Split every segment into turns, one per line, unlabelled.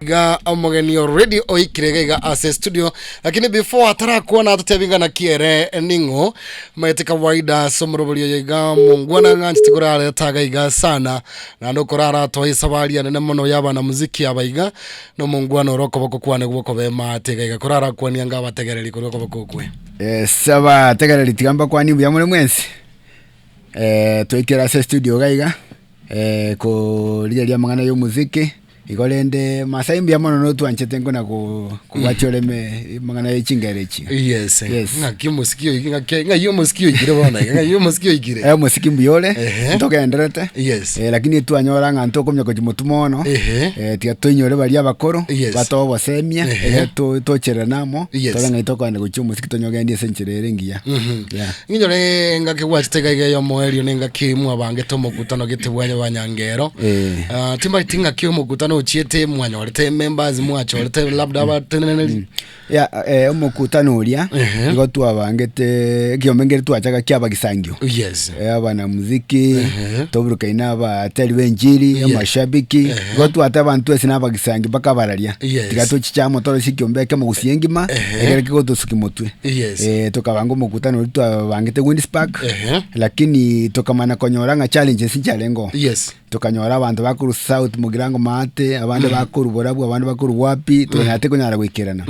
iga omogeni already oikire iga iga ase studio lakini before atarakwana atotebi ng'a naki ere ning'o maete kawaida ase omorobori oyo iga mongwana ng'anchete korareta iga iga sana naende okorara atoe esabari enene mono ya abanamuziki aba iga na omongwana ore okoboko kwane gwokoba emate iga iga korarakwania anga abategereri korwa okoboko okwe.
Yes, abategereri tiga mbakwanie mbuya more mwensi, twaikire ase estudio iga iga, korigereria amang'ana ya omosiki, igo rende Masai mbuya mono notwanchete nkona ko kobwatia oreme amang'ana ya chingero echi.
Yes.
Yes.
Ng'aki omosiki oiki ng'aki ng'ai omosiki oikire bono iga ng'ai omosiki oikire.
Eh, omosiki mbuya ore,
Ehe.
ntogendererete,
Yes.
eh, lakini twanyora ng'a ntokomenya gochia motwe mono,
Ehe.
eh, tiga toinyore baria abakoro,
Yes.
batoe obosemia,
Ehe.
ere to- tochererane amo,
Yes.
tore ng'ai tokogenda gochia omosiki tonyogendie ase enchera ere engiya. Yeah.
Ng'inyore engaki gwachete iga iga ey'omoerio na engaki mwabangete omokutano gete bwanya banyangero.
Eh.
Ah, timbaeti ng'aki omokutano ochiete mwanyorete members mwachorete labda abateneneri.
Yeah, eh, omokutano oria
Ehe.
igo twabangete ekiombe nkere twachaka kia abagisangio
Yes.
Eh, abanamuziki
Ehe.
toburukaine abateri ba enchiri
Yeah.
amashabiki
Ehe.
igo twate abanto twensi na abagisangi mpaka abararia
Yes.
tiga tochiche amo torosie ekiombe ekemo gusii engima
Ehe.
ekere kegotosuki motwe
Yes.
Eh, tokabanga omokutano oria twabangete Winds Park
Ehe.
lakini tokamana konyora ng'a challenges nchiarenge
Yes.
Tokanyora abanto bakorwa South Mugirango Maate, abande bakorwa Borabu, abande bakorwa wapi, tokanyara tikonyara goikerana.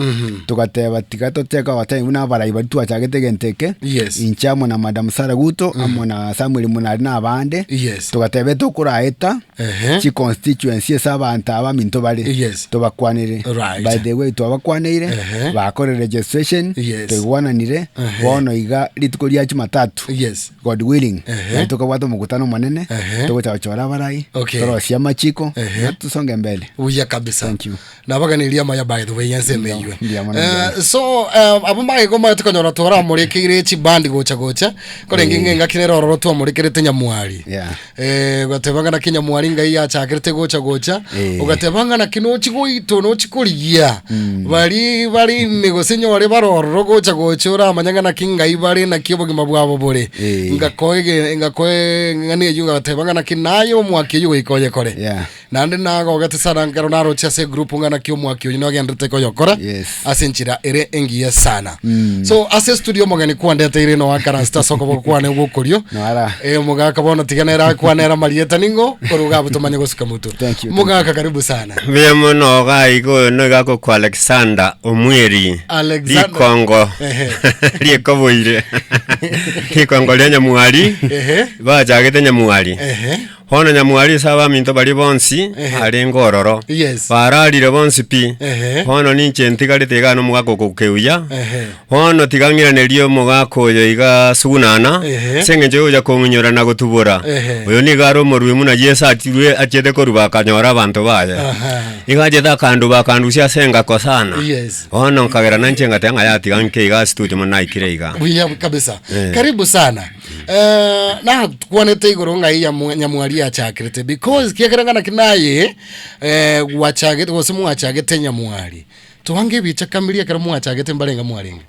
Togateba tiga toteke abatemi buna abarai baria twachagete egento eke,
Yes.
inche amo na Madam Sarah Guto, amo na Samuel Munari na abande,
Yes.
togateba etokoraeta
Ehe.
chiconstituency ase abanto aba aminto bare,
Yes.
tobakwanere.
Right.
By the way twabakwaneire,
Ehe.
bakorire registration,
Yes.
twaigwananire,
Ehe.
bono iga rituko ria Jumatatu,
Yes.
God willing,
Ehe.
naende tokabwata omokutano omonene,
Ehe.
togocha gochora abarai,
Okay.
torosie amachiko,
Ehe.
na tusonge mbele.
Buya kabisa.
Thank you.
Nabaganirie amaya by the way ense emeywe.
Mbuya mono,
Eh,
mbuya
so eh, abo magego maete konyora twaramorikeire chibandi gocha gocha korenge ng'a engaki nere ororo twamorekerete nyamwari.
Yeah.
Eh, ogateba ng'a naki nyamwari ngai yachakerete gocha gocha
Eh.
ogateba ng'a naki nochi goitwa nochi korigia bari bari ime gose nyore bare ororo gocha gocha oramanye ng'a naki ngai bare naki obogima bwabo bore
Eh.
ngakoe ege- ngakoe ng'ani eywo ngateba ng'a naki naye omwaki oywo goika oyekore
Yeah.
Naende nagogete sana nkero naroche ase egroup ng'a naki omwaki oyio nogenderete koyokora
Yes.
ase enchera ere engiya sana. So ase estudio omogeni kwandeteire no akaranste ase okoboko kwane gwokorio.
Noara.
Eh, omogaka bono tiga nere akwane ere amarieta ning'o korwa iga abwo tomanye gosuka motwe.
Thank you, thank
Mogaka karibu sana.
Mbuya mono iga iga oyo nigo agokwa Alexander Omweri
Alexander.
rikongo
Ehe.
rikoboire rikongo ria Nyamwari
Ehe.
bachagete Nyamwari
Ehe.
Bono nyamwari ase abaminto baria bonsi
Ehe.
arenge ororo,
Yes.
bararire bonsi pi.
Ehe.
Bono ninche ntigarete igaa nomogaka okokeuya.
Ehe.
Bono tiga ng'iranerie omogaka oyo iga sugunana,
Ehe.
ase engencho yogocha kong'inyora na gotubora.
Ehe.
Oyo nigo are omorui buna Yeso atirwe achiete koruba akanyora abanto baye.
Aha.
Igo achete akanduba akandusia ase engako sana.
Yes.
Bono nkagera nainche ngateba ng'a yatiga nke iga ase studio mono naikire iga.
Buya kabisa.
Eh.
Karibu sana. Eh, nakwanete igoro ng'ai ya mwa- nyamwari yachakerete because kiagera ng'a naki naye eh, gwachagete gose mwachagete nyamwari twange ebichakamiria ekero mwachagete mbarenge mwarenge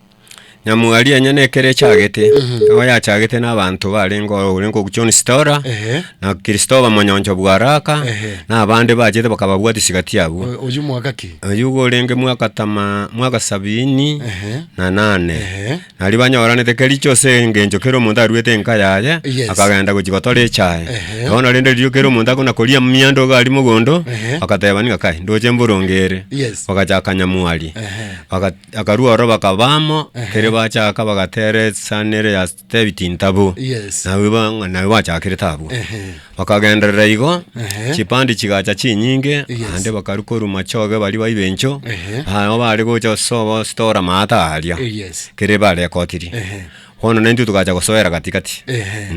Nyamwari enyene ekero echagete, nigo yachagete na abanto barenge ororo orenge ogo John Stora,
Ehe.
na Christopher Monyoncho Bwaraka,
Ehe.
na abande bachete bakababwatia sigati abwo.
O- oywo mwaka ki
Oywo igo orenge mwaka tama mwaka sabini
Ehe.
na nane.
Ehe.
Nario banyoranete kericho ase engencho kera omonto aruete enka yaye,
Yes.
akagenda gochia gotora echae.
Ehe.
Bono rende ririo kera omonto akona koria emiando iga aria mogondo,
Ehe.
agateba niga kai, ndoche mboronge ere.
Yes.
Bagachaka nyamwari.
Ehe.
Baga akarua ororo bakaba amo,
Ehe.
kere bachaka bagatera esani ere ya David Ntabu.
Yes.
Nabwo ba ng'a nabwo bachakerete abwo.
Ehe.
Bakagenderera igo,
Ehe.
chipandi chigacha chinyinge,
Yes.
naende bakarwa korwa machoge baria ba Ibencho,
Ehe.
nabo bare gocha sobo sitora maata aria,
Yes.
kere barekotiri.
Ehe.
Bono naintwe togacha gosoera gatigati.
Ehe.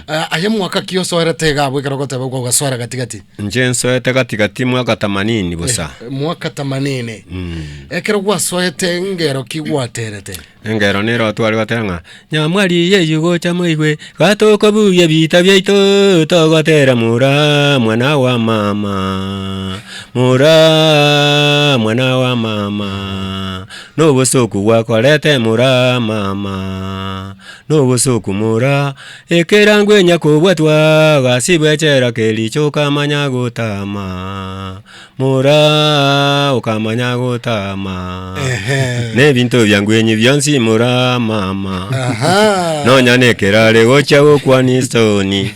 Ah, aye mwaka ki osoerete iga abwo ekero ogoteba kwagosoera gatigati?
Inche nsoete gatigati mwaka tamanini bosa.
Eh, mwaka tamanini. Ekero gwasoete ngero ki gwaterete?
Engero nero tware gotera ng'a, Nyamwari eyio gocha moigwe, gatokobugia ebiita biaito, togotera mura mwana wa mama, mura mwana wa mama, nobosoku gwakorete mura mama. Nobosoku mora, ekerango enya kobwatwa, gasibwa echela kericho okamanya gotama, mora okamanya gotama.
Ehe.
Nebinto biangwenyi bionsi mora mama.
Aha.
Nonya nekerare gochia gokwania esoni.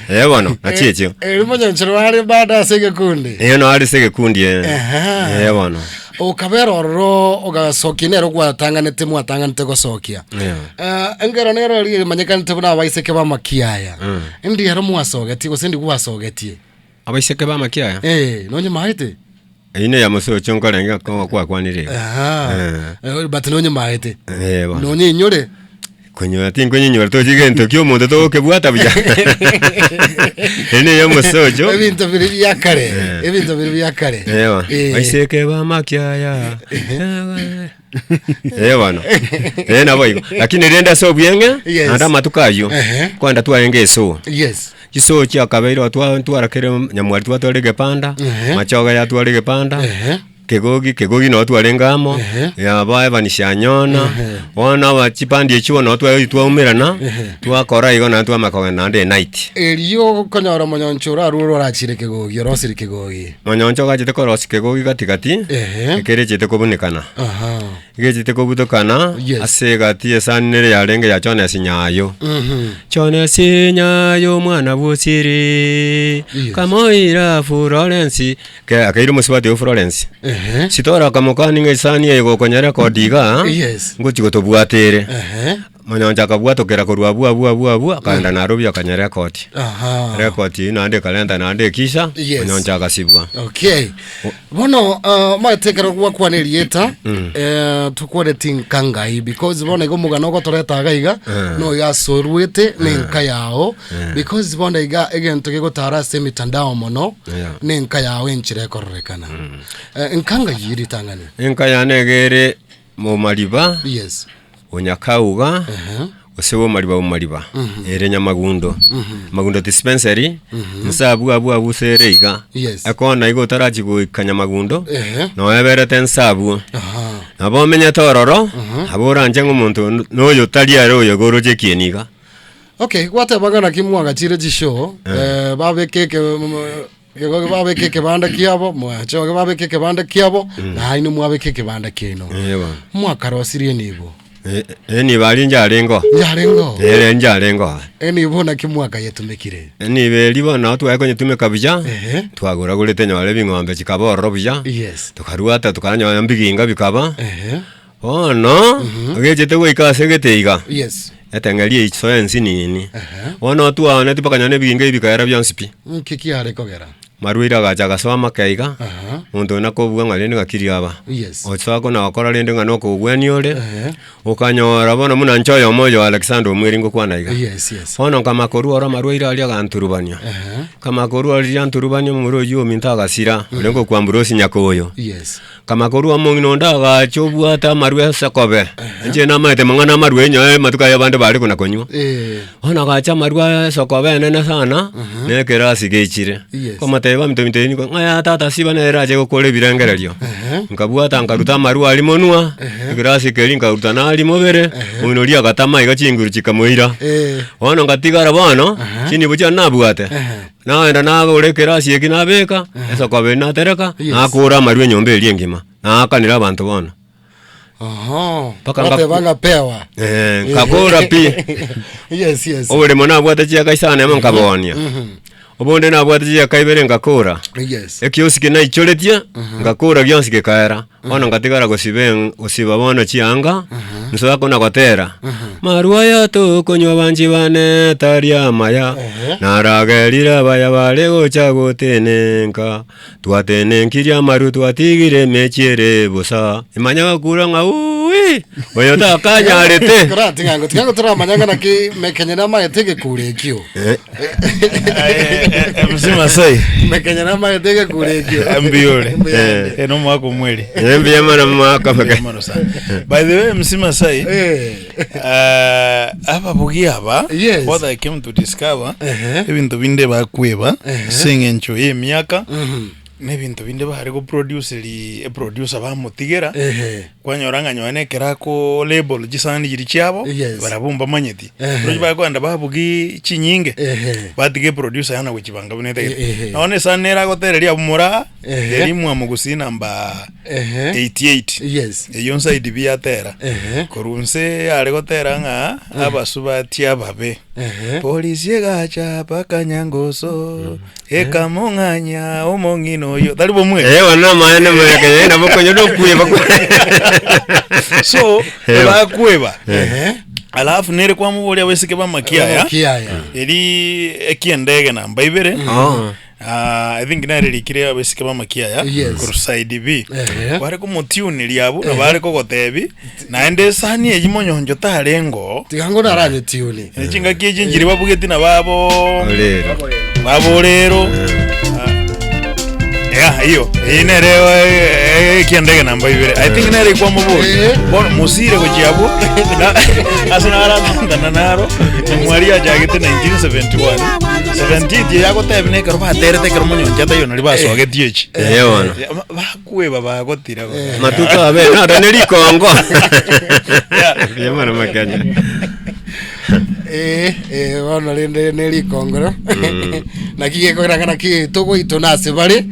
Eh bono, nachi echio.
Eri monyanchero are bado ase egekundi.
Eyo no are ase egekundi eh.
Ehe.
Eh bono.
Okabera ororo ogasokia nere gwatanganete mwatanganete gosokia.
Yeah.
Eh, engero nero eria emanyekanete buna abaiseke b'amakiaya. Ndi ero mwasogetie gose ndi gwasogetie?
Abaiseke b'amakiaya?
Eh, nonye maete?
Eyio neya mosocho nkorenge ko kwakwanire iga.
Aha. Eh, but nonye maete.
Eh, bono.
Nonye inyore?
Konyora tinkonyinyora tochi gento kia omonto togokebwata buya. Eyio neya omosocho.
Ebinto biri bia kare. Ebinto biri bia kare.
Ewa.
Eh.
Abaiseke b'amakiaya. Eh bono. Eh nabo igo. Lakini rende ase obueng'e,
Yes.
naende amatuko ayio,
Ehe.
kwenda twarenge esoo.
Yes.
Chisoo chiakabeire oo twa twarakire nyamwari twatware egepanda,
Ehe.
machoge yatware egepanda,
Ehe.
kegogi kegogi noo twarenge amo,
Ehe.
yaba Evans Shanyona,
Ehe.
bono aba chibandi echio bono twari twaumerana,
Ehe.
twakora igo naende twamanya kogenda naende enight.
Erio okonyora omonyoncho ore arure orachire kegogi orosire kegogi.
Monyoncho ogachete korosia kegogi gati gati,
Ehe.
ekerechete kobunekana.
Aha.
Egechete kobutokana
Yes.
ase egati y'esani nere yarenge ya Jonesi Nyayo.
Mhm.
Jonesi Nyayo omwana bw'Osiri,
Yes.
kamoira Florence, ke akaira omosubati o Florence.
Ehe.
Sitora akamokani ng'a esani eye gokonyora rekodi igaa,
Yes.
ngochi gotobwata ere.
Ehe.
Monyoncho akabwatokera korwa abwo abwo abwo abwo, akaenda Nairobi akanyora rekodi.
Aha.
Rekodi eyio naende ekarenta naende ekisa,
Yes.
monyoncho agasibwa.
Okay. Bono uh, maete ekero gwakwana erieta eh, tukwaneti nka ngai because bono iga omogano ogotoreta iga iga noyo asorwete na enka yao because bono iga egento gegotara ase emitandao mono
Yeah.
na enka yao enchera ekororekana Eh, nka ngai ritang'ani
Enka yane iga ere Momariba,
yes
Onyakauga,
Ehe.
gose Bomariba Bomariba, ere Nyamagundo. Magundo dispensary, nse abwo abwo abwo ase ere iga.
Yes.
Ekona iga otarachia goika Nyamagundo,
Ehe.
noe eberete nse abwo.
Aha.
Nabo omenyete ororo, nabo oranche ng'a omonto noyo tari ere oyo iga oroche ekieni iga.
Okay, gwateba ng'a naki mwagachire chishow, eh, babeke eke mm, Igo babeke ekebanda kiabo, mwachoge babeke ekebanda kiabo, na inwe mwabeke ekebanda kiaino.
Eh, bono.
Mwakarosirie enibo.
Eh, enibo aria ncharengo.
Nyarengo.
Ere ncharengo.
Enibo naki mwakayetumekire.
Enibo eria bono nabo tware konyetumeka buya,
Ehe.
twagoragorete nyore ebing'ombe chikaba ororo buya,
Yes.
tokarwata tokanyonya mbiginga bikaba,
Ehe.
bono, egechete goika ase egete iga,
Yes.
eteng'eria eiso ensinini,
Ehe.
bono twaoneti mpaka nonye na ebiginga ebi bikaera bionsi pi.
Nki kiare kogera?
Marwaire agacha agasoa amake iga,
Aha.
monto oyo nakobua ng'a rende ng'aki riaba.
Yes.
Osoa kona gokora rende ng'a nokogwenia ore,
Ehe.
okanyora bono buna inche oyomo oyo Alexander Omweri ngokwana iga.
Yes, yes.
Bono nkama korwa oro amarwaire aria aganturubania,
Ehe.
nkama korwa riria anturubania omomura oyio ominto agasira, ore ngokwa Ambrose Nyakoyo.
Yes.
Nkama korwa omong'ina onde agacha obwate amarwa ase kobe, inche namaete mang'ana amarwa enyoe amatuko aya abande bare kona konywa.
Eh.
Bono agacha amarwa ase okobe enene sana, na ekerasi geichire.
Yes.
Nkomotebia baminto binto ebi nigo ng'a yaya tata siba nere ache gokora ebirengererio.
Ehe.
Nkabwata nkaruta amarwa aria monwa, ekerasi keria nkaruta naria mobere, omong'ina oria agatama iga chinguru chikamoira.
Eh.
Bono ngatigara bono, chinibo chiane nabwate.
Ehe.
Nagenda nagora ekerasi eki nabeka, esokoba eri natereka,
Yes.
nakora amarwa enyomba eria engima, naakanera abanto bono.
Oho.
Mpaka nga-
Bateba ng'a pewa.
Eh, nkakora pi.
Yes, yes.
Oboremo nabwate chiaka isano emo nkabonia. Obonde nabwate chiaka ibere nkakora.
Yes.
Ekiosi naichoretie, ngakora gionsi gekaera. Bono ngatigara gosiba eng- gosiba bono chianga, nsoa kona gotera, Marwa aya tokonywa banchi bane tari amaya, naragerire abaya bare gocha gotenenka, twatenenkirie amarwa twatigire emechie ere bosa, imanya gokura ng'a uuwi, oyo takanyarete.
Koratiga ngo tiga ngotoramanya ng'a naki mekenye namaete egekuro ekio.
MC Masai
Mekenye namaete egekuro ekio.
Mbuya ore.
Mbuya ore.
Eh, nomwaka omweri.
Eh, mbuya mono mwaka
Mbuya mono sana. By the way, MC Masai,
Eh.
ababugi aba,
Yes.
what I came to discover,
Ehe.
ebinto binde bakweba, ase eng'encho y'emiaka, Na ebinto binde bare goproduceri eproducer bamotigera,
Ehe.
kwanyora ng'a nonye na ekero ako label chisani chiria chiabo,
Yes.
barabwo mbamanyeti.
Ehe.
Roche bakoenda babugia chinyinge,
Ehe.
batiga eproducer yana gochibanga buna etagete.
Ehe.
Nonya na esani nere agotereria abwo moraa,
Ehe.
eri mwamogusii number
Ehe.
88.
Yes.
Eyio nsaidi bi yatera.
Ehe.
Korwa nse yare gotera ng'a abasubati ababe.
Ehe.
Polisi egacha mpaka Nyangoso, ekamong'anya omong'ina oyo. Tari bomwe?
Eh, bono namaene morekeye nabo okonyora okweba
So,
Ewa.
bakweba.
Ehe.
Alafu nere kwamoboria abaiseke b'amakiaya,
Amakiaya.
eri ekiendege namba ibere.
Oh.
Ah, I think nere rikire abaiseke b'amakiaya
Yes.
korwa side B.
Ehe.
Bare komotuneria abwo, na bare kogotebi, naende esani eyio monyoncho tarengoo.
Tiga ngo naranyetiune.
Eh, Chingaki echi nchiri babugeti na babo
Orero.
babo rero. Ya, iyo. Iyi nere eh, ekiendege namba ibere. I think nere ikwamobori.
Eh.
Bono musire gochia abwo. Na- Ase naratantana naro. Mwari achagete 1971. 78 yagotebia na ekero baterete ekero monyoncho ataiyo nari basogetie echi.
Eh, bono.
Ya, ba- Bakweba bagotira. bono.
Matuko abe naro ne rikongo.
Yeah.
Buya mono Makenya.
Eh, eh, bono rende ne rikongoro naki gekogera ng'a naki togoitwa nase bare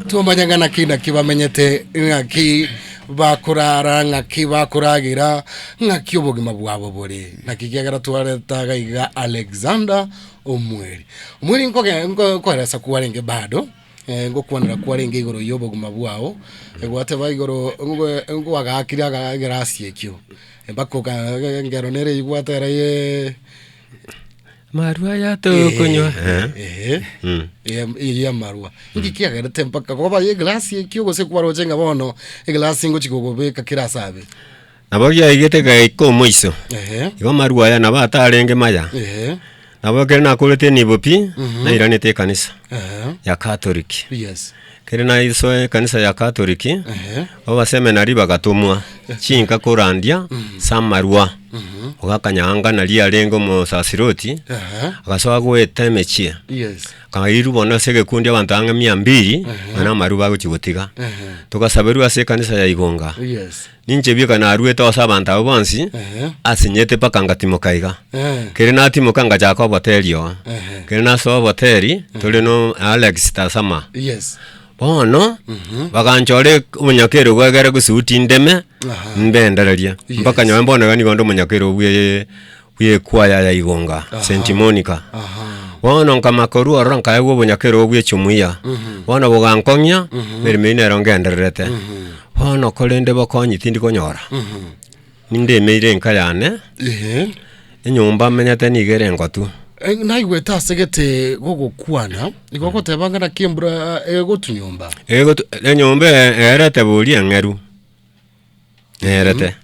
twamanya ng'a naki naki bamenyete ng'aki bakorara ng'aki bakoragera ng'aki obogima bwabo bore naki kiagera twaretaga iga Alexander Omweri. Omweri nkoge nko nkoeresa kwarenge bado eh, ngokwanera kwarenge igoro ya obogima bwao, gwateba igoro ngwe ngwagakire aga egerasi ekio, mpaka oka engero nere eywo gwatera ye
Amarwa aya tokonywa. Eh.
ehe
Mm.
eywo ya amarwa. Inki kiagerete mpaka koba ya eglasi ekio gose kwaroche ng'a bono eglasi ngochi kogobeka kera ase abe?
Nabo giaigete gaika omoiso.
Ehe.
Igo amarwa aya nabo atarenge maya.
Ehe.
Nabo ekero nakorete enibo pi, nairanete ekanisa
Ehe.
ya Catholic.
Yes.
Ekero naisoa ekanisa ya Catholic,
Ehe.
abaseminari bagatomwa chinka korandia ase amarwa. Ogakanyanga naria arenge omosasiroti,
Ehe.
agasoa goeta emechie.
Yes.
Akairwa bono ase egekundi abanto ang'e mia mbili, buna amarwa bagochia gotiga.
Ehe.
Togasaberwa ase ekanisa ya Igonga.
Yes.
Ninche bieka naruete ase abanto abwo bonsi,
Ehe.
asinyete mpaka ngatimoka iga.
Eh.
Kere natimoka ngachaka oboteri oo.
Ehe.
Kere nasoa oboteri, tore no Alex Tasama.
Yes.
Bono, baganchora ek- omonyakero bwegere gosuti ndeme,
Aha.
mbendererie.
Yes.
Mpaka nyowe mbono iga nigo nde omonyakero bwe bw'ekwaya ya Igonga, St. Monica.
Aha.
Bono nkamaka korwa ororo nkaegwa obonyakero bwe echumuiya. Bono bogankong'ia, emeremo eyio nero ngendererete. Bono korende bokonyi tindi konyora. Nindemeire enka yane,
Ehe.
enyomba menyete nigo ere engotu.
Eh, naigwete ase gete gogokwana igo ogoteba ng'a naki embura egotu nyomba
Egotu enyomba eye erete bori eng'eru. Nerete.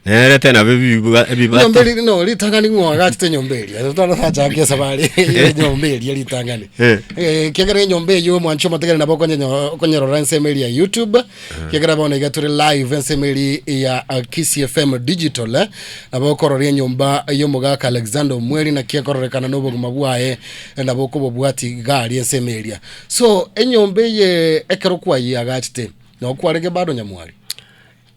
Nerete nabo ebibuga ebibate.
Enyomba eri no ritang'ani ng'o agachete enyomba eria totarachakia esabari ya enyomba eria ritang'ani.
Eh.
Eh, ekiagera enyomba eywo omwanchi omotegere nabo okonyenyo okonyorora ensemo eria ya YouTube, ekiagera bono iga tore live ensemo eria ya ah, Kisii FM Digital eh, nabo okorora enyomba ya omogaka Alexander Omweri naki ekororekana na obogima bwaye eh, nabo okobobwati iga aria ensemo eria. So enyomba eye ekero kwayeagachete, nabo kwarenge bado nyamwari?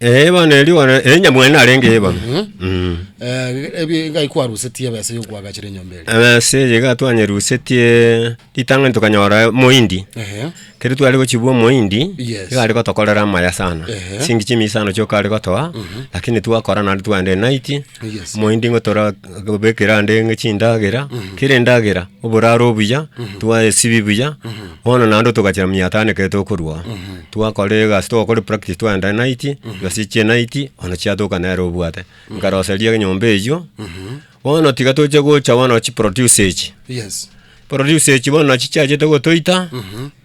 Ee bono erio bono ee nyamweri narenge ee bono Mm.
Eh, ebi ngai kwarusetie ebesa yokoagachera enyomba eria.
Ebesa eye iga twanyerusetie ritang'ani tokanyora omohindi,
Ehe.
ekero tware gochibwa omohindi,
Yes.
iga are gotokorera amaya sana,
Ehe.
chingi chimia isano chioka are gotoa, lakini twakora naende twagenda enight,
Yes.
omohindi ngotora kobekera ande ng'a chindagera, kera endagera, oboraro obuya, twaesibi buya, bono naende togachera mia tano ekero tokorwa oo. Twakora egasi togokora epractice twagenda night, gose chie night, bono chiatoka nere obwate. Nkaroseria enyomba eywo, bono tiga toche gocha bono chiproducer echi,
Yes.
producer echi bono nachi chiachete gotoita,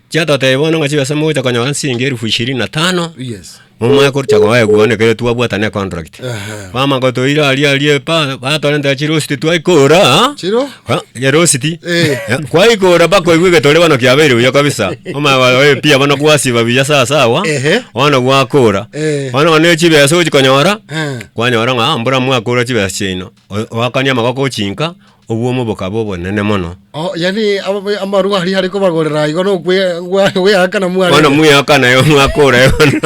chiatotebia bono ng'a chibesa mogocha konyora nsiringi elfu ishirini na tano,
Yes.
momanye korucha koegwa one ekero twabwatana econtract.
Ehe.
Bamanya gotoira aria aria epa, batorentera chirositi twaikora,
Chiro?
Ah, erositi
Eh.
Eh, kwaikora mpaka oigwe egetore bono kiabeire buya kabisa omanye goa eh, pia bono gwasiba buya sawasawa
Ehe.
bono gwakora
Eh.
bono bono chibesa ochi konyora
Eh.
kwanyora ng'a mbura mwakora chibesa chiaino O- oakanie amagoko ochinka. Obwomo bokaba obonene mono.
Oh, yaani aba- amarwa aria are kobagorera igo nokwe gwa- gweakana
Bono
mwarenge.
mweakana igo mwakora igo bono.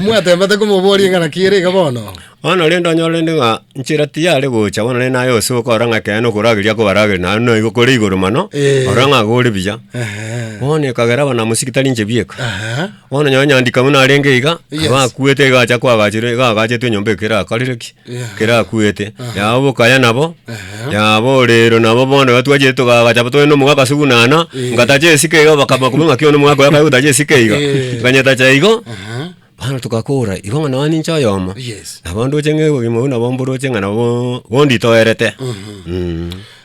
Mwatemete komoboria ng'a naki ere iga bono?
Bono rende onyore rende ng'a nchera tiyare gocha bono rende naye ase okora ng'a ekeene okorageria akobarageria naende noigo kore igoro mono,
Eh.
ora ng'a iga ore buya.
Ehe.
Bono ekagera abanamosiki tari inche bieka.
Aha.
Bono nonye nyandika buna arenge iga,
Yes.
aba akwete iga acha koagachire iga agachetwe enyomba ekerakorire ki?
Yeah.
Kerakwete. Yabo bokaya nabo,
Ehe.
yabo orero nabo bono iga twachete tokaagacha tore na omogaka sugunana,
Eh.
ngatacha esike iga bakama kobua ng'aki one omogaka oyo akaye gotacha esike iga.
Eh.
Nkanyetacha igo,
Aha.
bono togakora, igo ng'a nonye ninche oyomo,
Yes.
nabo ndoche ng'a obogima obwo nabo mboroche ng'a nabo bonditoerete.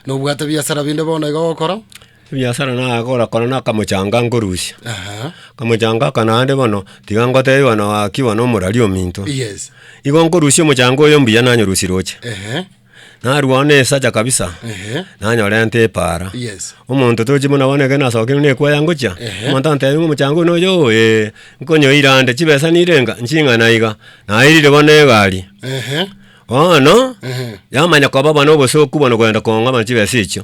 Nobwate biasara binde bono iga ogokora?
Ebiasara nagakora kora na akamochanga nkorusia,
Aha.
akamochanga aka naende bono, tiga ngotebi bono gaki bono omorari ominto.
Yes.
Igo nkorusia omochanga oyo mbuya nanyorusia roche.
Ehe.
Narwa na esacha kabisa,
Ehe.
nanyorenta epaara.
Yes.
Omonto tochi buna bono ekero nasokire buna ekwaya ngochia,
Ehe.
omonto antebi ng'a omochanga oyo noyo oo eh, nkonyoira ande chibesa nirenga, nching'ana iga, nairire bono egari.
Ehe.
Bono, yamanya koba bono obosooku bono kogenda kong'a bono chibesa echio,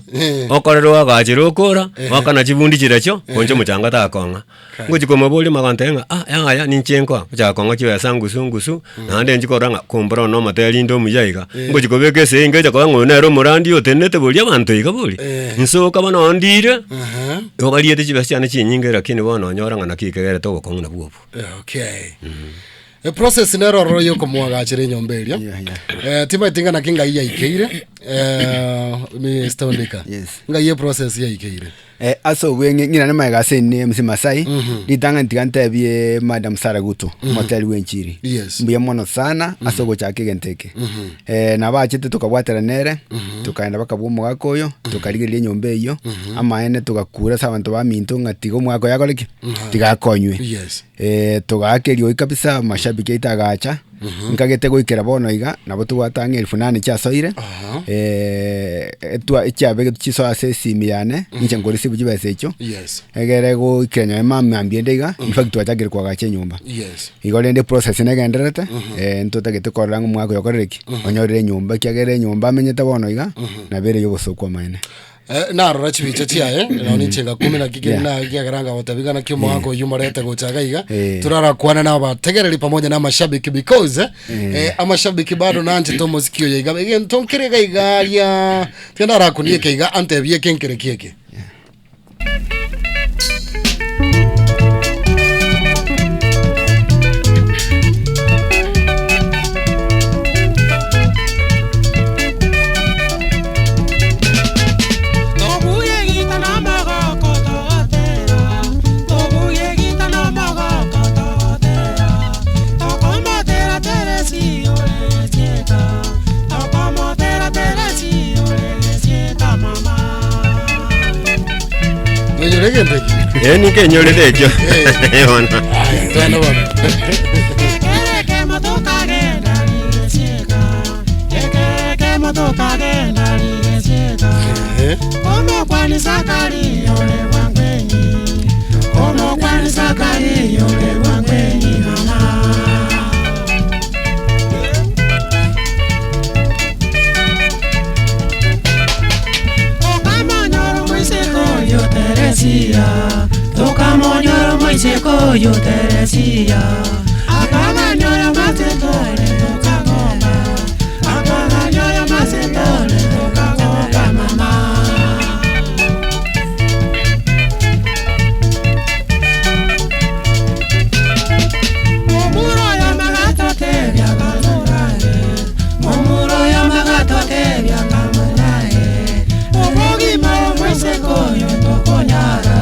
okorere oagachire okora, oakana chibundi chiria konche omochanga takong'a. Ngochi komoboria omogantebia ng'a ah yaya ninche nkoa, ochaka kong'a chibesa ngusu ngusu, naende inche korora ng'a kumbura one omoteri inde omuya iga, ngochi kobeka esegi ngecha koba ng'a oyo nere omorandi otenenete boria abanto iga bori, nsoka bono ondire, igo bariete chibesa chiane chinyinge lakini bono onyora ng'a naki ekegerete obokong'u nabwo obwo.
Okay. Eprocess nere ororo yokomoagachera enyomba eria.
Yeah, yeah.
Eh, timaeti ng'a naki ngai yaikeire eh, Mr. Ondika.
Yes.
Ngai eprocess yaikeire.
Eh, ase obweng'e ng'ina namanyete ase ene MC Masai ritang'ani tiga ntebie Madam Sarah Guto omoteri bwa enchiri
Yes.
mbuya mono sana ase ogochaka egento eke eh, nabo achete tokabwatera nere tokaenda bakabua omogaka oyo tokarigereria enyomba eyio amaene togakura ase abanto baminto ng'a tiga omogaka oyo akore ki tiga akonywe
Yes.
Togaaka eriogi kabisa, amashabiki aito agacha, nkagete goikera bono iga, nabo tobwate ang'e elfu nane chiasoire, etwa echiabegetwe chisoe ase esimi yane, inche nkoreceive chibesa echio,
Yes.
egere goikera nonye mambia ende iga, in fact twachakire koagacha enyomba.
Yes.
Igo rende eprocess negendererete, ntotagete korora ng'a omwaka oyo okorire ki? Onyorire enyomba ekiagera enyomba amenyete bono iga, nabo ere ya obosooku amaene.
Eh, narora chibicha chiaye nonye inche ngakumi naki keri
Yeah.
na kiagera ngagotebi ng'a naki omogaka oyio morete gocha iga iga
Eh.
turarakwana na abategereri pamoja na amashabiki because eh, amashabiki bado nanchete omosiki oyo iga egento nkere iga iga aria tiga ndarakunie eke iga antebie eke nkere ki eke.
Tobuye egita na amagoko togotera, tobuye egita na amagoko togotera, tokomotera Teresi ore gesieta, tokomotera Teresi ore gesieta mama.
Nonyore egento eke?
Eh, ninkenyorete ekio bono.
Aya, twende bono.
Ekere ekemo tokagenda rigesieka, ekere ekemo tokagenda rigesieka.
Eh.
Omokwani Zakaria ore bwangwenyi, omokwani Zakaria ore bwangwenyi mama. Tokamonyora omoiseke oyo Teresia, tokamonyora omoiseke oyo Teresia, akaganyora amasetore tokagoka, akaganyora amasetore tokagoka mama. Momura oyo magatotebia kamurae, momura oyo magatotebia kamurae, obogima omoiseke oyo tokonyara,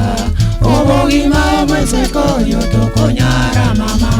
obogima omoiseke oyo tokonyara mama.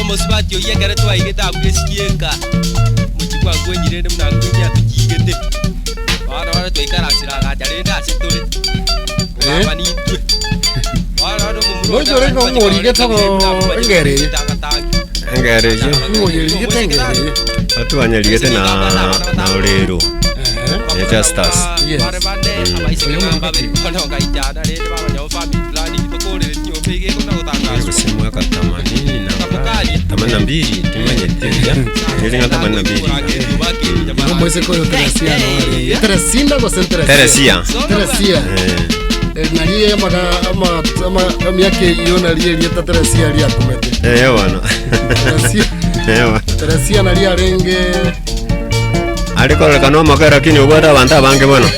Omosubati oyio ekero twaigete abwo gesikia enka, mochie kwankwenyire rende buna nkwenyi atochiigete. Bono bono twaikaransire agacha rende ase tore, kogamba nintwe. Bono bono omomura
Ngocha ore
onde
ng'o origete go- engero eye?
Engero eyio.
Ng'o oyerigete engero eye?
Atwanyerigete na na orero.
Ehe.
Eh, Justus.
Yes.
Gose mwaka themanini na ngapi? Themanini na mbili timanyeti buya. Eri ng'a themanini na mbili.
Igo moiseke oyo Teresia nore. Teresinda gose Teresia?
Teresia.
Teresia.
Eh,
Eh, nari amaga ama ama emiaka eyio nari erieta Teresia riakumete.
eh, bono.
Teresia.
Eh, bono.
Teresia nari arenge
Are kororekana omoke lakini obwate abanto abange bono.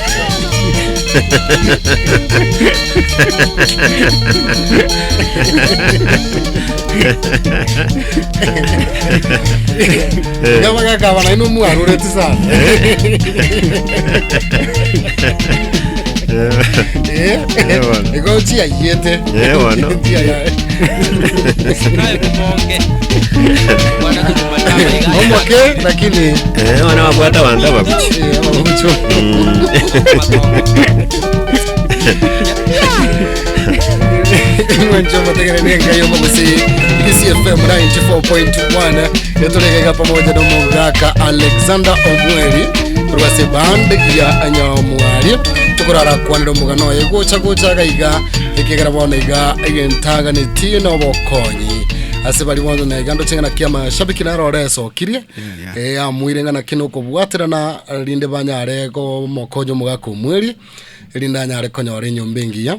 Gabagakaba naino mwarureti sana. Eh,
Eh, bono.
igo chiaiyete.
Eh, bono.
Chiaya- Omoke lakini
Eh, bono babwate abanto ababuchi.
eh, ababucho. Mwenjo mategere nenga yo magusi ECFM 94.1 etulegega pamoja na mugaka Alexander Omweri rwase band ya anyamwari tukurara kwanira omogano oye gocha gocha gaiga ekegera bono iga egentaganeti na obokonyi ase bari bono na iga ndoche ng'a naki amashabiki naro oresokirie
Yeah,
eh amuire ng'a naki nokobwaterana rinde banyare komokonya omogaka omweri erinde anyare konyora enyomba engiya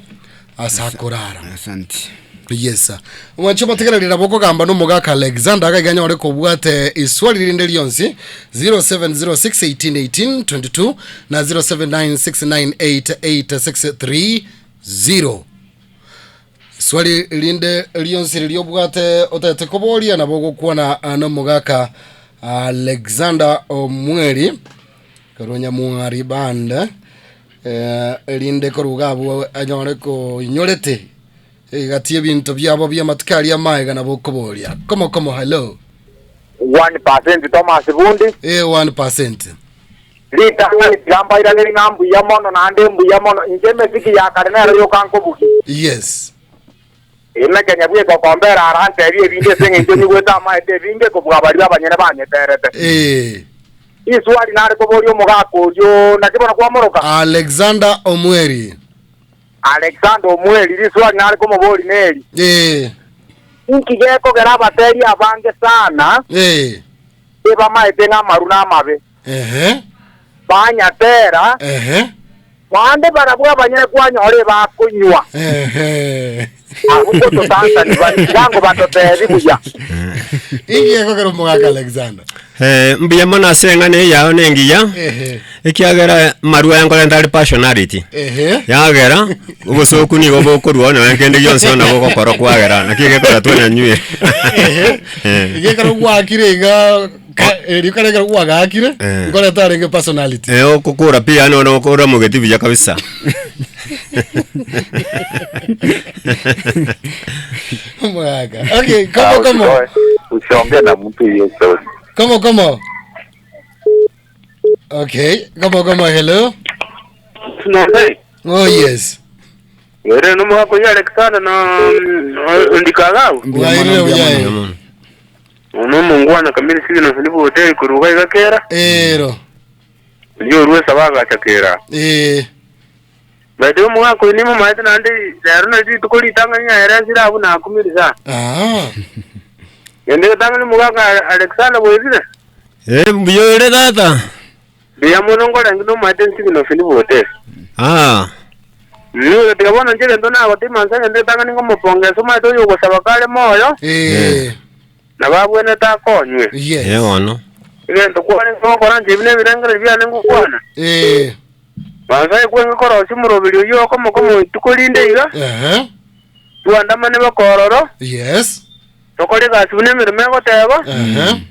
ase akorara
Asante.
yes mwancho bategererera bokogamba nomogaka alexander agaiga anyore kobwate iswali rinde rionsi 0706181822 na 0796988630 iswali rinde rionsi riria obwate otagete koboria nabo ogokwana ah, nomogaka alexander omweri korwa nyamwari band eh, erinde koruga abwo anyore koinyorete egati ebinto biabo bia amatuko aria amaega nabo okoboria komo komo hello
1% Thomas Bundi
eh 1%
ritang'ani tigambairane ng'a mbuya mono naende mbuya mono inche emesiki ya kare nero yokankobugi
yes
ime kenya bwegokombera arantebi ebinge ase eng'encho nigwete amaete ebinge kobua baria abanyene banyeterete
eh
iswali nare koboria omogaka orio naki bono kwamoroka
alexander omweri
Alexander Omweri riswali nare komobori neri
eh
inki gekogera abateri abange sana
eh
ebamaete ng'a amaru na amabe
ehe
banyatera
ehe
bande barabwo abanyene kwanyora ebakonywa
ehe
abwo gototansani bari batotebi buya
ingi ekogera omogaka alexander
Eh, mbuya mono ase eng'ana eyao na engiya
ehe
ekiagera marua yankorenta ari passionality
ehe
yagera obosoku nigo bokorwa nonya kende gionsi ona bogokora kwagera naki egekora twanyanywe
ehe igekero gwakire iga erio kare ekero gwagakire
Eh.
nkoreta arenge personality
Eh, okokora pia yani ona okora mogeti buya kabisa
omogaka okay komo komo
usiongee na mtu hiyo story
komo komo okay komo komo hello oh yes
ere nomogaka oyo Alexander na ndikagao
Mbuya mono,
Wairire
mbuya
buya
mono.
eh.
ono omongwana kamiri signals ni hoteli kuruga iga kera
ero
ndio ruwesa bagacha kera
eh
baede omogaka oyo nimo maete naende rero nari rituko ritang'ani aeresire abwo nakumire sana
ah
ende ritang'ani omogaka Alexander bwezire
Eh, mbuya ore tata
mbuya mono nkorengi nomaete signals ni hoteli
ah
tiga bono nche gento nagotima nse gento ritang'ani ngomopongesa omaete oyo ogosaba kare moyo
eh
nababwenete akonywe
yes
eh bono
egento kwane ngokora nche ebi nebirengere biane ngokwana
eh
bansaye kwenge korosia omoroberi oyo okomokomo ituko rinde iga
ehe
twandamane bakororo
yes
tokore egasi buna emirimo egoteba
ehe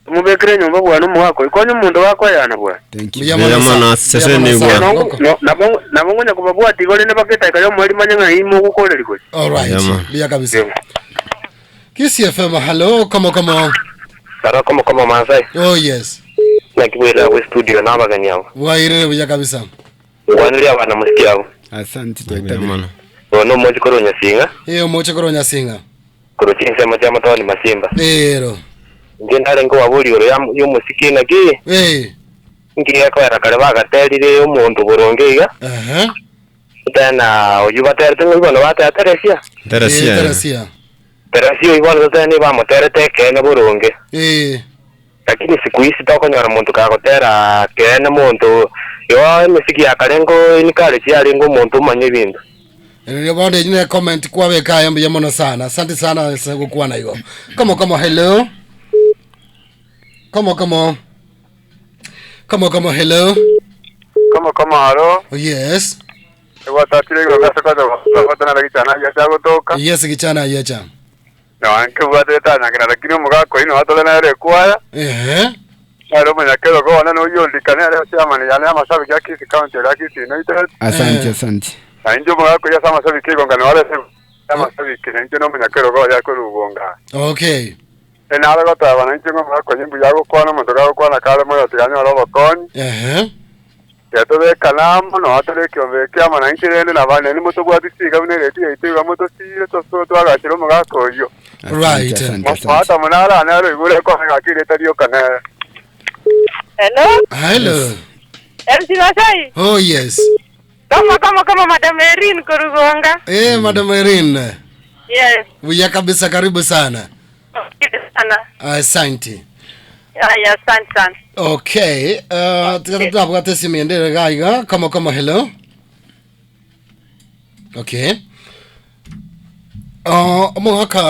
tumubekere enyomba bwana omogaka oyo konya omonto gakoyana bwana
Thank you.
Mbuya
Mbuya
mono
mono,
sa-
sese
mbuya mono
ni
sana.
bwana.
Ngoko.
nabo ngonya kobabwati igore ne baketaika ya omweri manye ng'a ime ogokoreri gochi
All right.
Mbuya mono.
Mbuya kabisa. Kisii FM, hello, komo komo.
Kara komo komo Masai.
Oh yes.
Naki bwairire abwo studio na abageni abo.
Bwairire buya kabisa.
Nkwanerie abana mosiki abo.
Asante
Buya
twaitabire.
mono.
Oyo nomochi korwa Nyasinga,
Eh, omoche korwa Nyasinga.
korwa chinsemo chia Matoni Masimba.
Ero.
Inche narenge kobaboria igoro ya y'omosiki ng'aki,
Eh.
inki gekoera kare bagaterire omonto boronge iga,
Aha.
tena oyio baterete ng'a bono bateba Teresia.
Eh,
Teresia.
Teresia.
Teresia oyio bono totebe nigo bamoterete ekeene boronge.
Eh.
Lakini siku hizi tokonyora monto kagotera keene monto igo emesiki ya kare nko encourage yarenge omonto omanye ebinto.
Erio bono enywe ne comment kwabeka aye mbuya mono sana. Asante sana ase gokwana igo. Komo komo hello. Komo komo. Komo komo hello.
Komo komo aro,
Oh, yes.
egwatatire igoro gase kocha gotana na gichana giacha gotoka.
Yes gichana yecha.
Na nkebwate etanyang'ina lakini omogaka oino atore nere ekwaya.
Ehe.
Nere omonyakero gona noyondika nere chairman yane amasabiki a Kisii County ere a Kisii United.
Asante
Eh.
asante.
Na inche omogaka oyio ase amasabiki igongana ware ase amasabiki na inche nomonyakero goya akorugonga.
Okay.
Enare goteba na inche ng'a omogaka oyo mbuya agokwana omonto gagokwana kare moyo tiga anyore obokonyi.
Ehe.
Tiga tobekane amo nonya tore ekiombe eke amo na inche rende na abande naende motobwati chiga buna ereti yaito iga motosiire tosoe twagachere omogaka oyio.
Asante,
Right.
asante, asante.
Mopata munara nere oigure ekona gaki erieta rioka nere.
Hello,
Hello.
MC Masai.
Oh yes.
Kama kama kama Madam Erin Korugonga.
Eh, Madam Irene.
Yes.
Buya kabisa karibu sana.
Asante sana.
Asante.
Haya, asante sana.
Okay. Uh, twabwate simu endere gaiga. Komo komo hello. Okay. Omogaka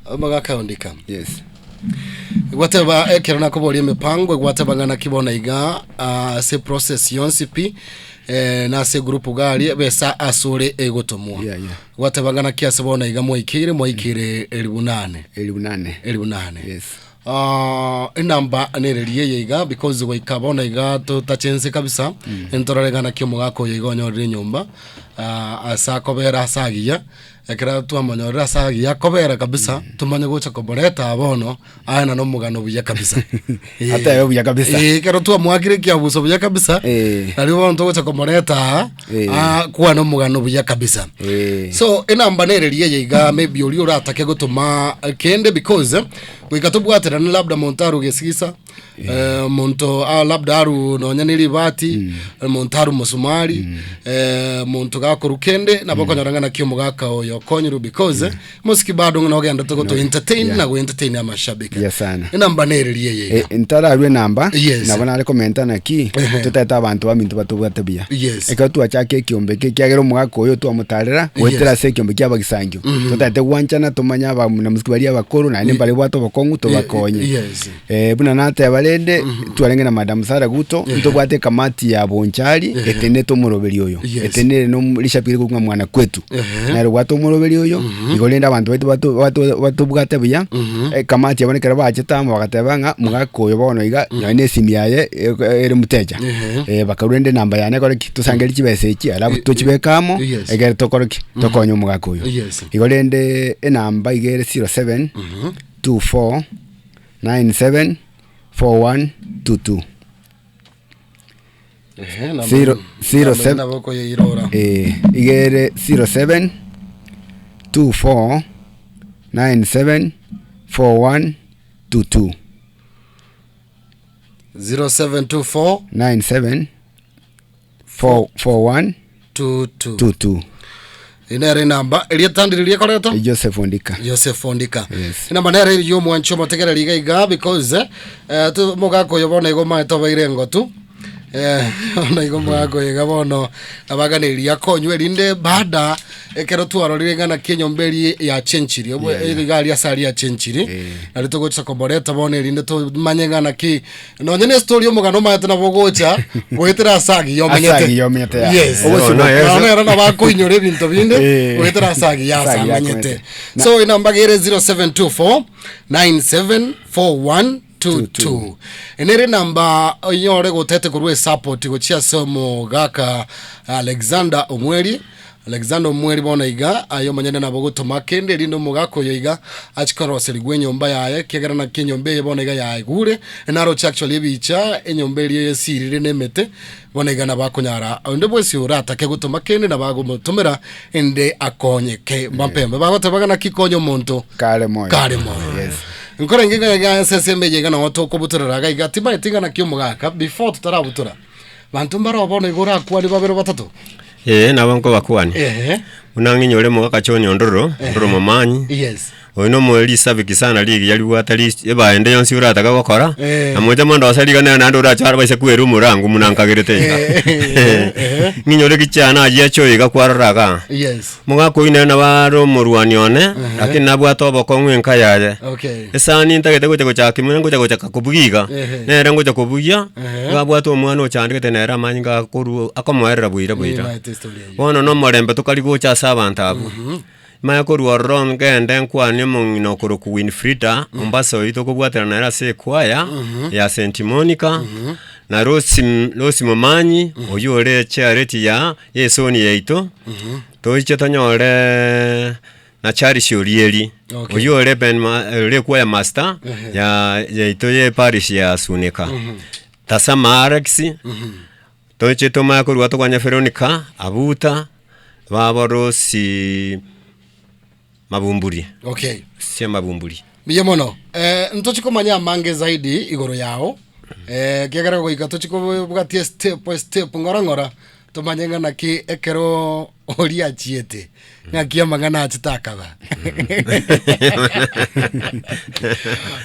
omogaka ondika
Yes.
gwateba ekero nakoboria emipango gwateba ng'a naki bono iga ase process yonsi pi eh, na ase group gari besa asore egotomwa
Yeah, yeah.
gwateba ng'a naki ase bono iga mwaikeire mwaikeire elibu nane
Elibu nane.
elibu nane
Yes.
Ah, enamba nererie eye iga because goika bono iga totachense kabisa entorore ng'a naki omogaka oyo iga onyorire enyomba ah, ase akobera ase agiya ekero twamonyorire ase agiya akobera kabisa tumanye gocha koboreta bono aye na nomogano buya kabisa Eh.
Atebe buya kabisa.
Eh, ekero twamwakire ekiabuso buya kabisa
Eh.
nario bono togocha komoreta aa
Eh.
ah, kuwa nomogano buya kabisa
Eh.
so enamba nererie eye iga maybe oria oratake gotoma kende because goika tobwaterane labda monto aru gesigisa eh, monto ah, labda aru nonya ne ribati monto aru mosumari eh, monto gakoru kende nabo okonyora ng'a naki omogaka oyo okonyiru because mosiki bado ng'a nogendete goto entertain
Yeah.
na go entertain amashabiki
Yeah, sana.
enamba nererie eye iga
Eh, ntararue enamba
Yes.
nabo nare komenta naki
Ehe.
totete abanto baminto batobwate buya
Yes.
ekero twachaka ekiombe eke ekiagera omogaka oyo twamotarera goetera ase ekiombe kia abagisangio totete gwanchana tomanye abanamusiki baria abakoro naende mbare bwate obokong'u tobakonye
Yes.
Eh, buna nateba rende twarenge na madam Sarah Guto ntobwate ekamati ya bonchari etenete omoroberi oyo
Yes.
etenere no rishabiki rikong'a mwana kwetu
Ehe.
nere obwate omoroberi oyo igo rende abanto baito bato- bato- batobwate buya ekamati yabo nekero bachete amo bagateba ng'a mogaka oyo bono iga nonye na esimi yaye eh, ere mutecha
Ehe.
Eh, bakarwa rende enamba yane ekore ki tosangererie chibesa echi alafu tochibeke amo
Yes.
ekere tokore ki tokonye omogaka oyo
Yes.
igo rende enamba iga ere 07 24 97 41 22
Ehe, namba-
Zero- zero
namba nabo okoyeirora.
eh, iga ere 07 24 97 41 22
0724
97 4 41
22
22
inere enamba eria etandire riekoretwa
Joseph Ondika
Joseph Ondika
Yes.
enamba nere eria omwanchi omotegereri iga iga because eh, tu mogaka oyo bono igo omanyete obeire engotu Eh, bono igo omogaka oyo iga bono nabaganeria akonywe erinde baada ekero twarorire ng'a naki enyomba eria yachenchiri yeah, iga aria ase aria yachenchiri nari togocha komoreta bono erinde tomanye ng'a naki nonye na estory omogano omanyete nabo ogocha goetera ase agiya
Ase
omenyete
agiya omenyete, ya.
yes
Obosi
No, no, yes.
Bono ero nabo akoinyora ebinto binde
Eh.
goetera ase agiya ase
Ase agiya
amanyete
akomete. Na-
so enamba gere 0724 974122 enere namba onyore gotete korwa esupport gochia ase omogaka Alexander Omweri. Alexander Omweri bono iga aye omonyene nabo ogotoma kende erinde omogaka oyo iga achi koroserigwa enyomba yaye ekiagera naki enyomba eye bono iga yaigure naroche actually ebicha enyomba eria esirire na emete bono iga nabo akonyara onde bwensi oratake gotoma kende nabo agomotomera ende akonyeke mapema bagoteba ng'a naki konya omonto
Kare moyo.
kare moyo
Yes.
Nkorenge iga iga ase ensemo eye iga nabo tokobutorera iga iga timaeti ng'a naki omogaka before totarabutora banto mbaro bono iga orakwane babere batato
Ee, nabo nkobakwania.
Ehe.
Buna ng'inyore omogaka John Ondoro, Ondoro Momanyi,
Yes.
oyo nomoe risabiki sana rigiya ribwate ris ebae ende yonsi oratake gokora,
Eh.
na moche mondose riga nere naende orache abaise kwera omorango buna nkagerete iga.
Eh.
Ng'inyore kichana ayio achoe iga kwarora igaa.
Yes.
Omogaka oyio nere nabo are omorwani one, lakini nabwate obokong'u enka yaye.
Okay.
Esani ntagete gocha gochaka ime ngocha gochaka kobugia iga,
Ehe.
nere ngocha kobugia,
Ehe.
iga abwate omwana ochandegete nere amanyinga akorwa akomoerera boira boira.
Nimaete story eyio.
Bono na omorembe tokari gocha ase abanto abwo. Manye korwa ororo ngende nkwane omong'ina okorokwa Winfrida, Mombasa oyio tokobwaterana nere ase ekwaya ya St Monica, na Rose Rose Momanyi, oyio ore echaireti ya esoni yaito, toiche tonyore na Charles Orieri,
Okay.
oyio ore ben ma ore ekwaya master ya yaito ya eparish ya Suneka. Tasama Alex, toiche tomanye korwa tokanye Veronica, Abuta, babo Rose Mabumburi,
Okay.
ase Mabumburi.
Mbuya mono. Eh, ntochi komanya amange zaidi igoro yao. Eh, kiagera goika tochi kobwatia step by step ng'ora ng'ora tomanye ng'a naki ekero oria achiete ng'aki amang'ana achete akaba.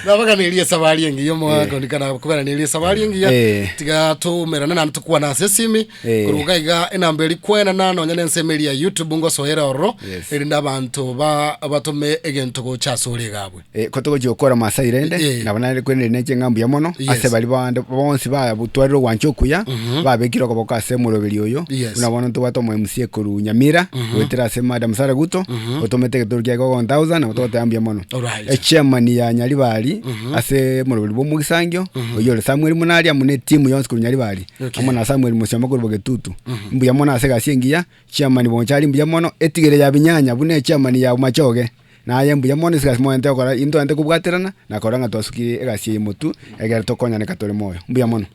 Nabaganirie esabari engiya omogaka kana koganirie esabari engiya
Eh.
tiga toumerane naende tokwane ase esimi
Eh.
korwa iga iga enamba eri kwenana nonya na ensemo eria ya youtube ngosoere ororo
Yes.
erinde abanto ba batome egento gocha ase ore iga abwe
Eh, ko togochia gokora Masai rende,
Eh.
nabo nare kwenderia neche ng'a mbuya mono,
Yes.
ase baria bande bonsi batwarire ogwancha okuya, babekire okoboko ase omoroberi oyo,
Yes.
buna bono ntobwate omo MCA korwa Nyamira, goetera ase Madam Sarah Guto, otomete egetoro kiaye kwa 1000, nabo togoteba mbuya mono.
Alright.
Echairman ya Nyaribari, ase omoroberi bwa omogisangio, oyio ore Samuel Munari amo na etimu yonsi korwa Nyaribari,
Okay.
amo na Samuel Musioma korwa Bogetutu. Mbuya mono ase egasi engiya, chairman Bonchari mbuya mono, etigere ya Binyanya buna echairman ya Bomachoge. Naye mbuya mono ase egasi moente gokora, intwe toente kobwaterana na korora ng'a twasukirie egasi eye motwe, ekero tokonyaneka tore moyo. Mbuya mono.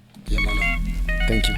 Thank you.